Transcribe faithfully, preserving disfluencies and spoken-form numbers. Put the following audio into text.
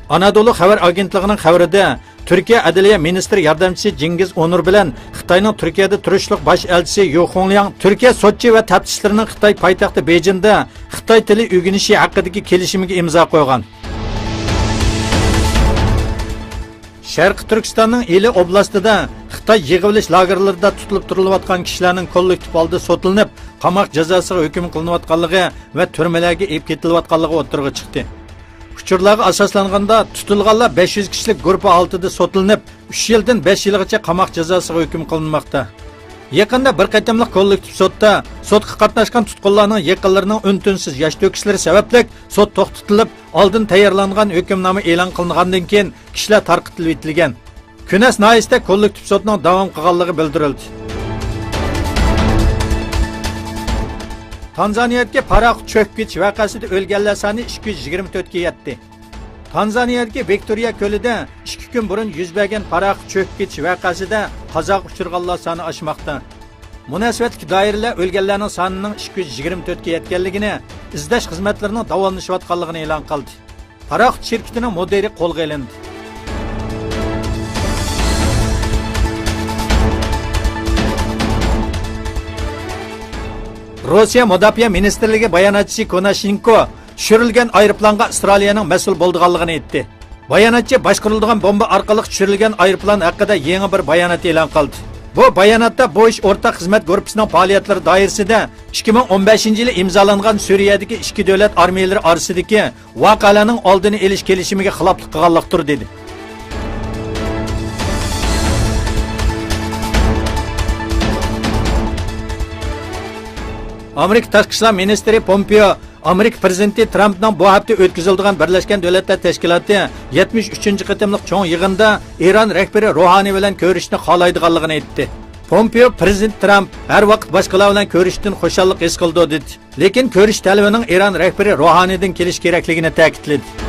ئانادولۇ خەۋەر ئاگېنتلىقىنىڭ خەۋىرىدە، تۈركىيە ئەدلىيە مىنىستىرى ياردەمچىسى جىڭگىز ئونۇر بىلەن خىتاينىڭ تۈركىيەدە تۇرۇشلۇق باش ئەلچىسى يۇ خۇڭلياڭ تۈركىيە سوتچى ۋە تەپتىشلىرىنىڭ خىتاي پايتەختى بېيجىڭدا خىتاي تىلى ئۆگىنىشى ھەققىدىكى كېلىشىمگە ئىمزا قويغان. شەرقىي تۈركىستاننىڭ ئىلى ئوبلاستىدا خىتاي يىغىۋېلىش لاگېرلىرىدا تۇتۇلۇپ تۇرۇلۇۋاتقان كىشىلەرنىڭ كوللېكتىپ ھالدا سوتلىنىپ، قاماق جازاسىغا ھۆكۈم قىلىنىۋاتقانلىقى ۋە تۈرمىلەرگە ئېلىپ كېتىلىۋاتقانلىقى ئوتتۇرىغا چىقتى. ئۇچۇرلارغا ئاساسلانغاندا، تۇتۇلغانلار بەش يۈز كىشىلىك گۇرۇپپا ھالىتىدە سوتلىنىپ، ئۈچ يىلدىن بەش يىلغىچە قاماق جازاسىغا ھۆكۈم قىلىنماقتا. يېقىندا بىر قېتىملىق كوللېكتىپ سوتتا سوتقا قاتناشقان تۇتقۇنلارنىڭ يېقىنلىرىنىڭ ئۈن-تىنسىز ياش تۆكۈشلىرى سەۋەبلىك سوت توختىتىلىپ، ئالدىن تەييارلانغان ھۆكۈمنامە ئېلان قىلىنغاندىن كېيىن كىشىلەر تارقىتىلىۋېتىلگەن. كۈنەس ناھىيەسىدە كوللېكتىپ سوتنىڭ داۋام قىلغانلىقى بىلدۈرۈلدى. تانزانىيەدىكى پاراخوت چۆكۈپ كېتىش ۋەقەسىدە ئۆلگەنلەر سانى ئىككى يۈز يىگىرمە تۆتكە يەتتى. تانزانىيەدىكى ۋىكتورىيە كۆلىدە ئىككى كۈن بۇرۇن يۈز بەرگەن پاراخوت چۆكۈپ كېتىش ۋەقەسىدە قازاغا ئۇچرىغانلار سانى ئاشماقتا. مۇناسىۋەتلىك دائىرىلەر ئۆلگەنلەرنىڭ سانىنىڭ ئىككى يۈز يىگىرمە تۆتكە يەتكەنلىكىنى، ئىزدەش خىزمەتلىرىنىڭ داۋاملىشىۋاتقانلىقىنى ئېلان قىلدى. پاراخوت شىركىتىنىڭ مۇدىرى قولغا ئېلىندى. روسىيە مۇداپىئە مىنىستىرلىكى باياناتچىسى كوناشېنكو چۈشۈرۈلگەن ئايروپىلانغا ئىسرائىلىيەنىڭ مەسئۇل بولىدىغانلىقىنى ئېيتتى. باياناتچى باشقۇرۇلىدىغان بومبا ئارقىلىق چۈشۈرۈلگەن ئايروپىلان ھەققىدە يېڭى بىر بايانات ئېلان قىلدى. بۇ باياناتتا بۇ ئىش ئورتاق خىزمەت گۇرۇپپىسىنىڭ پائالىيەتلىرى دائىرىسىدە ئىككى مىڭ ئون بەشىنچى يىلى ئىمزالانغان سۈرىيەدىكى ئىككى دۆلەت ئارمىيەلىرى ئارىسىدىكى ۋەقەلەرنىڭ ئالدىنى ئېلىش كېلىشىمىگە خىلاپلىق قىلغانلىقتۇر، دېدى. ئامېرىكا تاشقى ئىشلار مىنىستىرى پومپېئو ئامېرىكا پىرېزىدېنتى ترامپنىڭ بۇ ھەپتە ئۆتكۈزۈلىدىغان بىرلەشكەن دۆلەتلەر تەشكىلاتى يەتمىش ئۈچىنچى قېتىملىق چوڭ يىغىندا ئىران رەھبىرى روھانى بىلەن كۆرۈشۈشنى خالايدىغانلىقىنى ئېيتتى. پومپېئو پىرېزىدېنت ترامپ ھەر ۋاقىت باشقىلار بىلەن كۆرۈشۈشتىن خۇشاللىق ھېس قىلىدۇ، دېدى. لېكىن كۆرۈش تەلىپىنىڭ ئىران رەھبىرى روھانىدىن كېلىشى كېرەكلىكىنى تەكىتلىدى.